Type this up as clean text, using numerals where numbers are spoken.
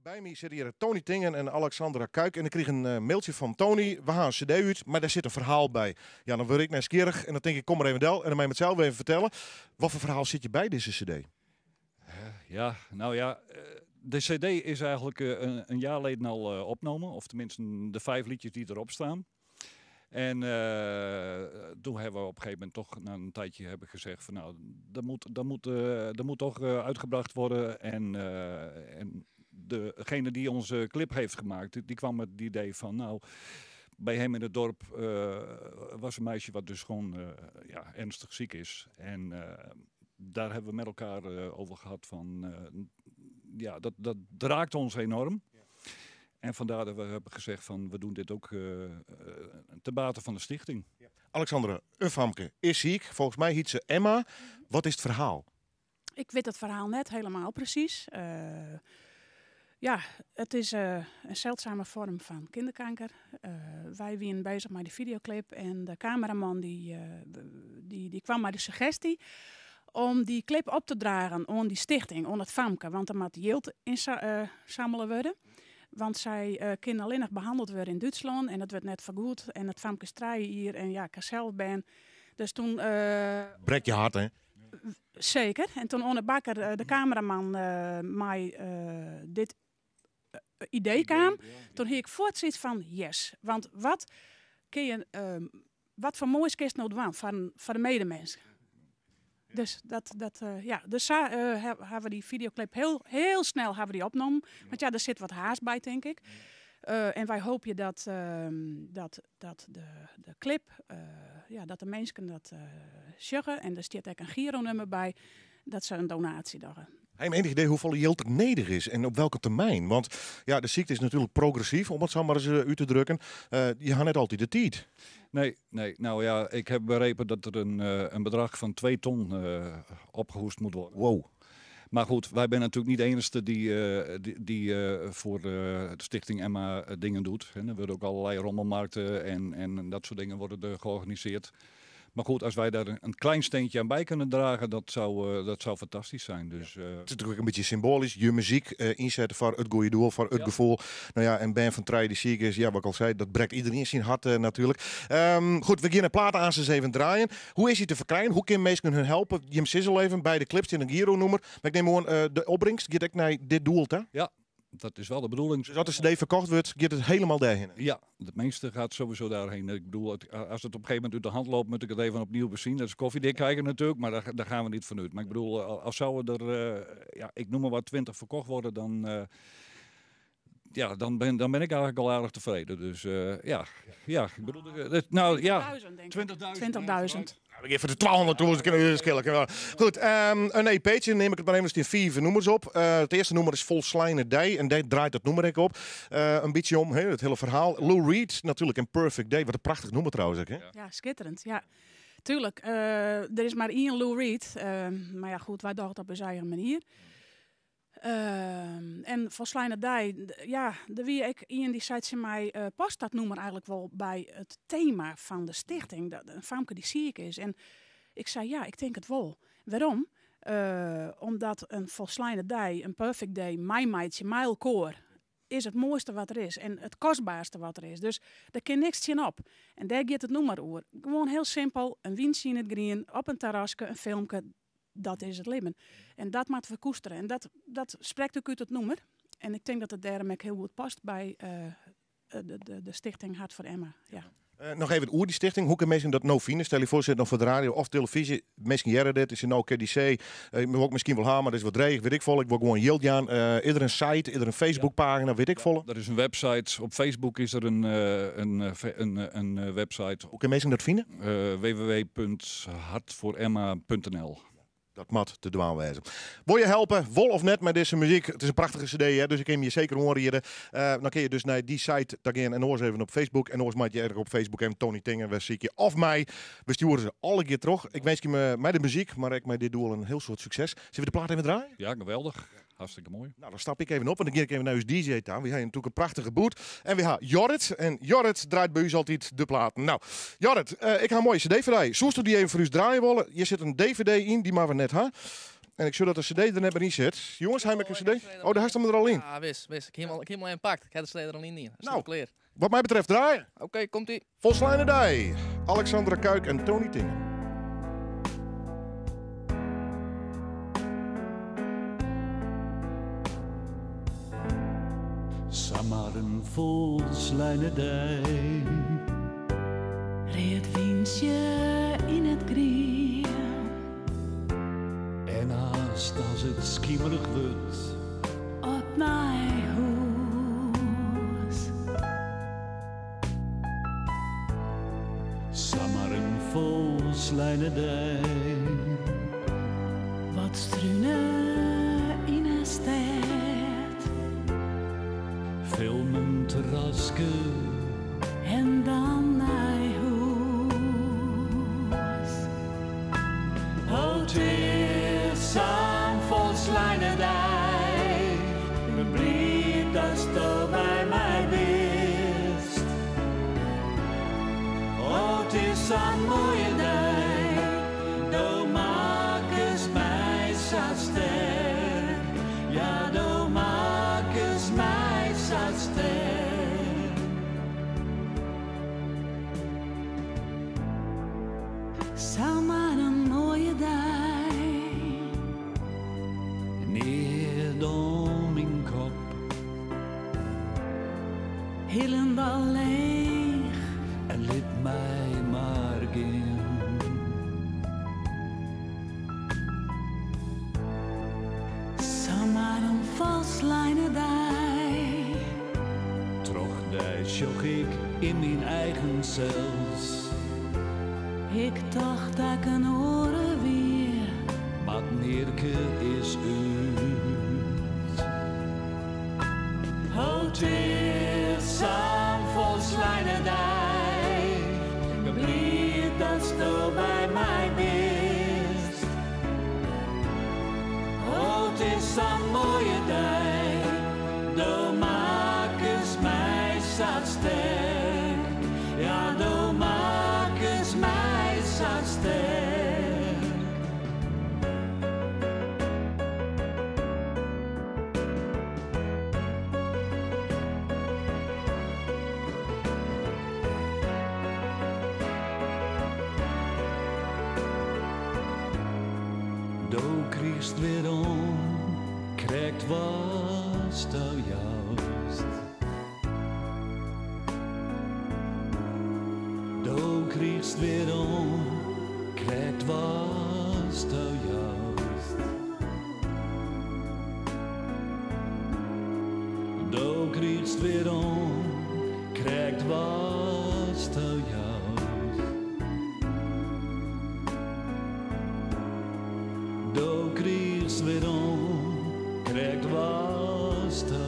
By my sitte hjir Tony Tingen en Alexandra Kuik en ik krige in mailtsje fan Tony, we ha in cd út, mar dêr sit in ferhaal by. Ja, dan wurd ik nijsgjirrich en dan tink ik, kom mar even del en dan mei je it sels even fertelle. Wat foar ferhaal sit hjir by dizze cd? Ja, nou ja, de cd is eigenlijk in jaar leden al opnomen, of tenminste de vijf liedjes die erop staan. En toen hebben we op een gegeven moment toch na een tijdje hebben gezegd van nou, dat moet toch uitgebracht worden. En degene die onze clip heeft gemaakt, die kwam met het idee van nou, bij hem in het dorp was een meisje wat dus gewoon, ja, ernstig ziek is. En daar hebben we met elkaar over gehad van, ja, dat raakt ons enorm. En vandaar dat we hebben gezegd van we doen dit ook ten bate van de stichting. Ja. Alexandra, in famke is ziek. Volgens mij heet ze Emma. Wat is het verhaal? Ik weet het verhaal net helemaal precies. Ja, het is een zeldzame vorm van kinderkanker. Wij waren bezig met die videoclip en de cameraman die kwam met de suggestie om die clip op te dragen aan die stichting, aan het famke, want er moet jild in sammelen worden. Want zij kunnen alleen nog behandeld worden in Duitsland en dat werd net vergoed. En het famke straaien hier en ja, ik zelf ben. Dus toen... Brek je hart, hè? Zeker. En toen Onne Bakker, de cameraman, mij dit idee kwam, toen had ik voort zoiets van yes. Want wat kun je, wat voor moois kun je nou doen voor de medemens? Dus dat, ja, dus zo hebben we die videoclip heel, heel snel hebben we die opgenomen. Want ja, er zit wat haast bij, denk ik. En wij hopen dat de clip, ja, dat de mensen dat zeggen. En er staat ook een Giro-nummer bij, dat ze een donatie doen. Heb je enig idee hoeveel jild er nedich is en op welke termijn? Want ja, de ziekte is natuurlijk progressief, om het zo maar eens uit te drukken. Je hebt net altijd de tijd. Nee, nee. Nou ja, ik heb begrepen dat er een bedrag van 2 ton opgehoest moet worden. Wow. Maar goed, wij zijn natuurlijk niet de enige die voor de Stichting Emma dingen doet. En er worden ook allerlei rommelmarkten en dat soort dingen worden er georganiseerd. Maar goed, als wij daar een klein steentje aan bij kunnen dragen, dat zou fantastisch zijn. Dus, Het is natuurlijk een beetje symbolisch. Je muziek inzetten voor het goede doel, voor het gevoel. Nou ja, en Ben van Trij die ziek is, ja, wat ik al zei, dat breekt iedereen zijn hart natuurlijk. Goed, we gaan een plaat aan ze even draaien. Hoe is hij te verkrijgen? Hoe kunnen mensen hun helpen? Jim Sissel even bij de clips in een Giro-nummer. Maar ik neem gewoon de opbrengst, gaat ik naar dit doel, hè? Ja, dat is wel de bedoeling. Dus als de cd verkocht wordt, gaat het helemaal daarheen? Ja, het meeste gaat sowieso daarheen. Ik bedoel, als het op een gegeven moment uit de hand loopt, moet ik het even opnieuw bezien. Dat is koffiedik kijken natuurlijk, maar daar gaan we niet van uit. Maar ik bedoel, als zouden er, ja, ik noem maar wat, 20 verkocht worden, dan, ja, dan ben ik eigenlijk al aardig tevreden. Dus ja, ik bedoel, nou ja, 20.000, denk ik. 20.000. 20.000. Nou, ik even de 200 toe, kunnen we schillen. Goed, een EP'tje, neem ik het maar even, er staan 4 nummers op. Het eerste nummer is Folsleine Dei en daar draait het nummer ik op. Een beetje om, hè, het hele verhaal. Lou Reed, natuurlijk, een Perfect Day. Wat een prachtig nummer trouwens ook, hè? Ja, schitterend, ja. Tuurlijk, er is maar één Lou Reed. Maar ja, goed, wij dachten op een eigen manier. En Folsleine Dei, ja, de wie ik iemand die zei ze mij, past dat nummer eigenlijk wel bij het thema van de stichting, dat een famke die ziek is. En ik zei ja, ik denk het wel. Waarom? Omdat een folsleine dei, een perfect day, mijn meidje, mijn koor, is het mooiste wat er is en het kostbaarste wat er is. Dus daar kan niks tegen op. En daar gaat het nummer over. Gewoon heel simpel, een windje in het green, op een terrasje, een filmpje, dat is het leven. En dat moeten we koesteren. En dat spreekt ook uit het nummer. En ik denk dat het daarom ook heel goed past bij de stichting Hart voor Emma. Ja. Nog even oer die stichting. Hoe kunnen mensen dat nou vinden? Stel je voor, zit nog voor de radio of televisie. Misschien jaren dit is nou KDC. Ik wil ook misschien wel haar, maar dat is wat dreig, weet ik vol. Ik wil gewoon jild aan. Is er een site, is er een Facebookpagina, weet ik vol. Ja, er is een website. Op Facebook is er een website. Hoe kunnen mensen dat vinden? www.hartvooremma.nl. Dat mat te dwaan wijzen. Wil je helpen, wol of net met deze muziek? Het is een prachtige cd, hè? Dus ik kan hem je zeker horen hier. Dan kun je dus naar die site daar gaan en hoor eens even op Facebook. En hoor eens je erg op Facebook en Tony Tingen, waar zie ik je of mij. We sturen ze alle keer terug. Ik wens je me met de muziek, maar ik met dit doel een heel soort succes. Zullen we de plaat even draaien? Ja, geweldig. Hartstikke mooi. Nou, dan stap ik even op, want dan ga ik even naar uw DJ aan. We hebben natuurlijk een prachtige boot. En we hebben Jorrit. En Jorrit draait bij u altijd de platen. Nou, Jorrit, ik ga een mooie cd voor jou. Zoest u die even voor u draaien willen? Je zit een DVD in, die maar we net ha. En ik sjoch dat de cd der net mear yn sit. Jonges, ha ik in cd? Oh, dêr hast him der al yn. Ja, wis, wis. Ik hie him al even pakt. Ik ha de cd der al yn dien. Nou. Klear. Wat my betreft draaie. Oké, komt ie. Folsleine dei. Alexandra Kuik en Tony Tingen. Samar in folsleine dei. Read wyntsje yn it grien. En hast as it skimerich wurdt. Op nei hûs. Samar in folsleine dei. Wat strune yn 'e stêd. Film in terraske. En dan nei hûs. Oh, 't is sa'n folsleine dei. Ben bliid datsto by my bist. Oh, 't is sa'n moaie dei. Do makkest my sa sterk. Ja, do makkest my sa sterk. Samar in moaie dei. Neat oan myn kop. Hielendal leech. En lit my mar gean. Samar in folsleine dei. Troch dy sjoch ik yn myn eigen sels. Ik tocht dat ik in oare wie. Mar it mearke is út. Oh, 't is sa'n folsleine dei. Ik bin bliid datsto by my bist. Oh, 't is sa'n moaie dei. Do makkest my sa sterk. Ja, do makkest my sa sterk. Do krigest werom, krekt watsto joust. Do krigest werom, krekt watsto joust. Do krigest werom, krekt watsto joust. Do krigest werom, krekt watsto